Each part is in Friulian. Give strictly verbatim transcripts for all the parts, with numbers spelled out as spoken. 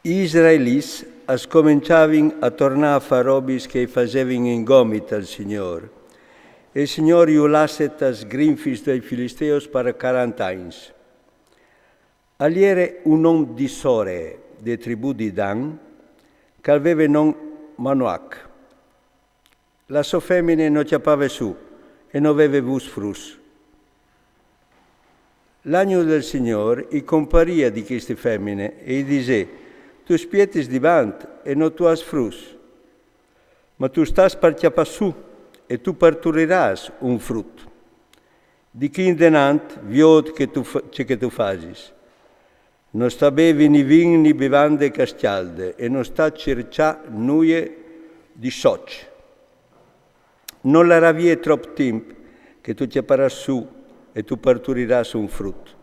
I israelits a scomençavin a tornâ a fâ robis che i fasevin ingomit al Signôr. E il Signôr ju lassèt as grinfis dai Filisteus par quaranta agns. Al jere un om di Sore, de tribù di Dan, che al veve non Manoach. La sô femine no cjapave sù e no veve vûts fruts. L'agnul dal Signôr i comparìa di cheste femine e i disè: Tu spietis dibant e no tu âs fruts, ma tu stâs par cjapâ sù e tu parturirâs un frut. Di chi indenant viôt che tu fa-, ce che tu fasis. No sta bevi ni vin ni bevande che e scjalde e no sta cerçâ nuie di soç. No larà vie trop timp che tu cjaparâs sù e tu parturirâs un frut.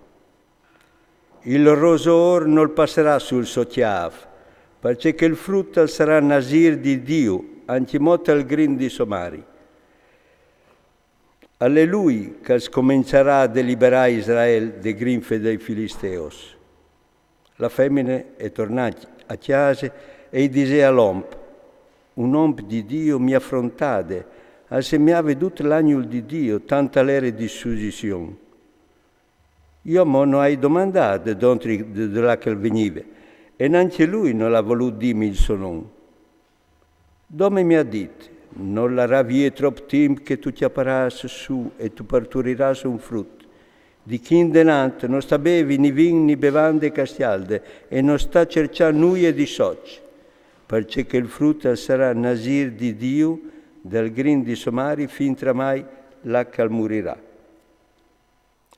Il rosôr nol passarà sul so cjâf, parcè che il frut al sarà nasîr di Diu, ancjemò tal grin di sô mari. Al è lui che al scomençarà a deliberâ Israel de grinfe dai Filisteus. La femine e tornà a cjase e i disè al om: Un om di Diu mi à afrontade, al semjave dut l'agnul di Diu, tant al jere di susizion. Jo mo no ai domandât de dontri de, de là che al vignive, e nancje lui nol à volût dîmi il so non. Dome mi à dit: No larà vie trop timp che tu cjaparâs sù e tu parturirâs un frut. Di chi indenant no sta bevi ni vin ni bevande che e scjalde e no sta cerçâ nuie di soç, parcè che il frut al sarà nasîr di Diu, dal grin di sô mari, fin tramai là che al murirà.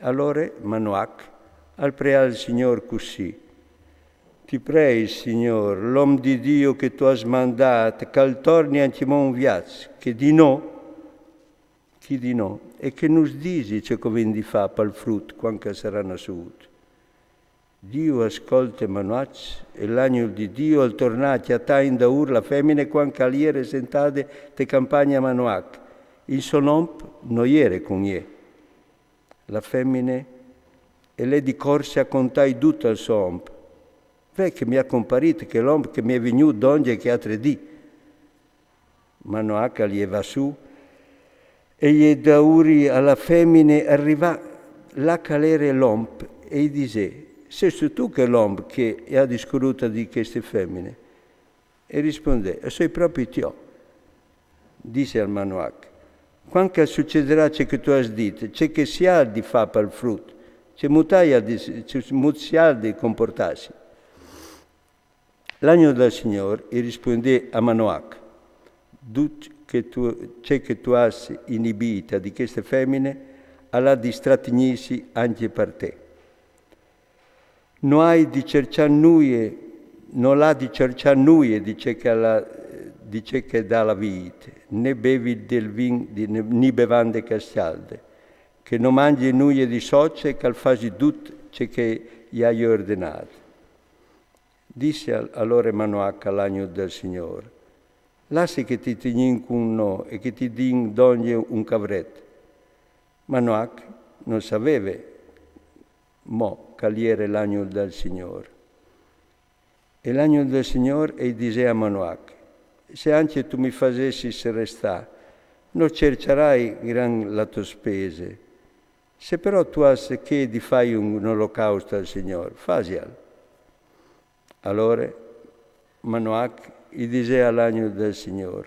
Alore Manoach al preà il Signôr cussì: Ti prei, Signôr, l'om di Diu che tu âs mandât, che al torni ancjemò un viaç, che di nô, chi di nô, e che nus disi ce che o vin di fâ pal frut cuant che al sarà nassût. Diu al scolte Manoach e l'agnul di Diu al tornà a cjatâ indaûr la femine cuant che al jere sentade te campagne a Manoach. Il so om no jere cun jê. La femine e lè di corse a contâi dut al so om. Ve che mi à comparît chel om che mi è vignût dongje chei altri dì. Manoach al jè va sù e i è daûr a la femine, al rivà là che al jere l'om e i disè: Sêstu tu chel om che e à discurût di cheste femine? E i rispuindè: O soi propit jo. Disè al Manoach: Cuant che al sucedarà ce che tu âs dit, ce che si à di fâ pal frut, cemût si à di, cemût si à di compuartâsi? L'agnul dal Signôr i rispuindè a Manoach: Dut ce che tu, ce che tu âs inibît di cheste femine al à di stratigni-si ancje par te. No ai di cerçâ nuie, nol à di cerçâ nuie di ce che al à, di ce che e dà la vît, ni bevi dal vin di, ni bevande che e scjalde, che no mangje nuie di soç e che al fasi dut ce che i ai ordenât. Disè al-, alore Manoach al agnul dal Signôr: Lasse che ti tignìn cun nô e che ti din dongje un cavret. Manoach nol saveve mo che al jere l'agnul dal Signôr. E l'agnul dal Signôr e i disè a Manoach: Se ancje tu mi fasessis restâ, no cerçarai gran la tô spese. Se però tu âs chê di fâi un olocaust al Signôr, fasial. Alore Manoach i disè al agnul dal Signôr: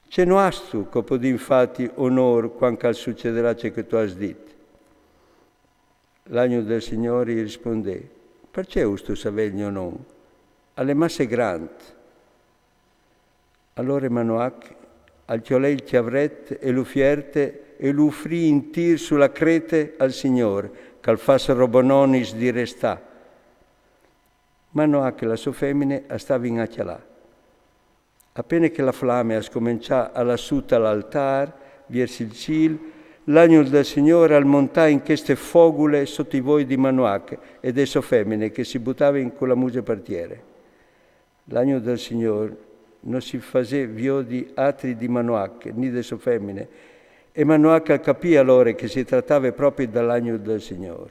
Ce no âstu che o podìn fâti onôr cuant che al sucedarà ce che tu âs dit? L'agnul dal Signôr i rispuindè: Parcè vûstu savê il gno non? Al è masse grant. Alore Manoach al cjolè il cjavret e l'ufierte e lu ufrì intîr su la crete al Signôr, che al fâs robononis di restâ. Manoach e la sô femine a stavin a cjalâ. A pene che la flame a scomençà a lâ sù tal altâr, viers il cîl, l'agnul dal Signôr al montà in cheste fogule sot i voi di Manoach e de sô femine che si butavin cu la muse par tiere. L'agnul dal Signôr no si fasè viodi altri di Manoach ni de sô femine, e Manoach al capì alore che si tratave propit dal agnul dal Signôr.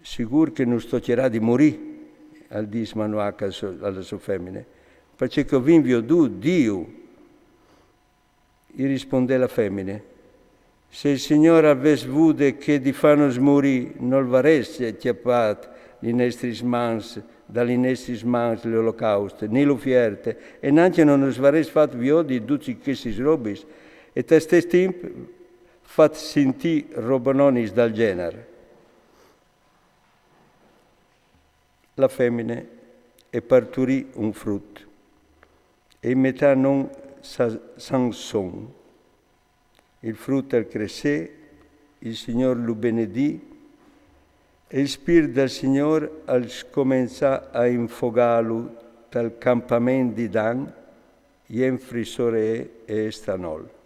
Sigûr che nus tocjarà di murî, al dîs Manoach a la sô femine, parcè che o vin viodût Diu. I rispondè la femine: Se il Signôr al ves vût chê di fânus murî, nol varès cjapât li nestris mans, da li nestris mans l'olocauste, ni l'ufierte, e nancje no nus varès fat viodi dutis chestis robis, e tal stes timp fat sintî robononis dal gjenar. La femine e parturì un frut, e i metà non Sa-, Sanson. Il frut al cressè, il Signôr lu benedì, e il Spirt dal Signôr al scomençà a infogâlu tal campament di Dan, jenfri Soree e Estanol.